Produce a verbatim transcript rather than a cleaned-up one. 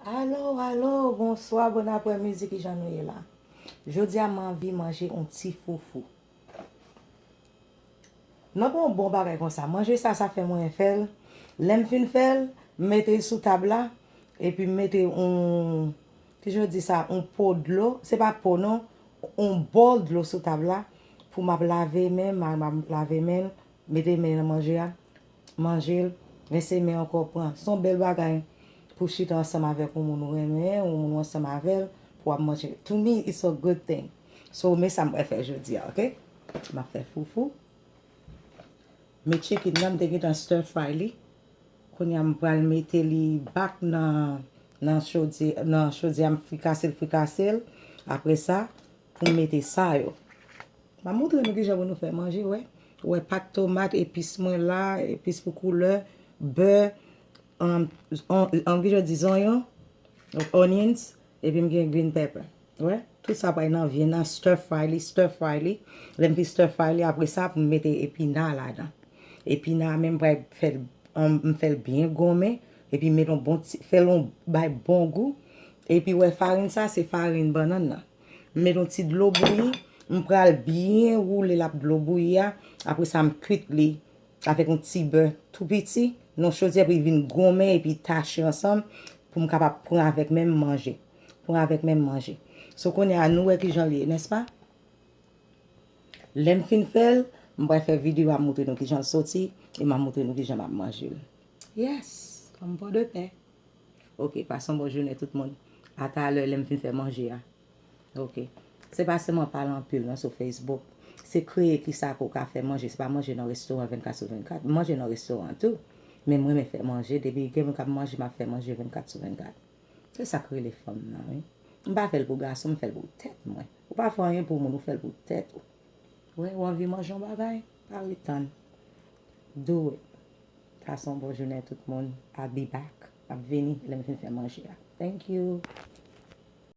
Alo, alo, bonswa, bon aprèmidi, kijan nou ye la? Jodi a, m anvi manje yon ti foufou. Nan pran yon bon bagay konsa, manje sa, sa fè mwen fè l. Lè m fin fè l, m mete l sou tab la, epi m mete yon, kijan yo di sa, yon po dlo, se pa po non, yon bòl dlo sou tab la, pou m ap lave men, m ap lave men, mete men nan manje a, manje l, rense men ankò, pran. Se yon bèl bagay pou chita ansanm avèk yon moun ou renmen, yon moun ou ansanm avè l, pou w ap manje. To me, it's a good thing. So, men sa m pral fè jodi a, ok? M ap fè foufou. Men chicken nan, m te gentan stir fry li. Kounye a, m pral mete li back nan, nan chodyè, nan chodyè a, m frikase l, frikase l. Apre sa, pou m mete sa yo. M ap montre nou kijan pou nou fè manje, wè. Wè, pat tomat, epis mwen la, epis pou koulè, bè, um, on, on, kijan di, zonyon, onions, epi m gen green pepper. Wè, tout sa pral nan vyann nan, stir fry li, stir fry li. Lè m fin stir fry li, apre sa, pou m mete epina ladan. Epina a menm pral fè l, um, m fè l byen gonmen, epi m mete yon bon ti, fè l yon bay bon gou. Epi wè, farin sa, se farin bannann nan. M met yon ti dlo bouyi, m pral byen woule l ak dlo bouyi a. Apre sa, m kwit li avèk yon ti bè tou piti, nan chodyè pou li vin gonmen epi tache ansanm, pou m kapab pran avèk men m manje. Pran avèk men m manje. So, kounye a, nou wè kijan l ye, nèspa? Lè m fin fè l, m pral fè videyo a montre nou kijan l soti, e m ap montre nou kijan m ap manje l. Yes, kòm pòdepè. Ok, pase yon bon jounen tout moun. A talè lè m fin fè manje a. Ok. Se pa sèlman pale anpil non sou Facebook. Se kreye kisa ke w ka fè manje. Se pa manje nan restoran vennkat sou vennkat. M manje nan restoran tou. Men m renmen fè manje. Depi gen moun k ap manje, m ap fè manje vennkat sou vennkat. Se sa k rele fanm nan, wi. M pa fè l pou gason, m fè l pou tèt mwen. Ou pa fè anyen pou moun, ou fè l pou tèt ou. Wè, ou anvi manje yon bagay, pa ret tann. Do it. Pase yon bon jounen tout moun. I'll be back. M ap vini lè m fin fè manje a. Thank you.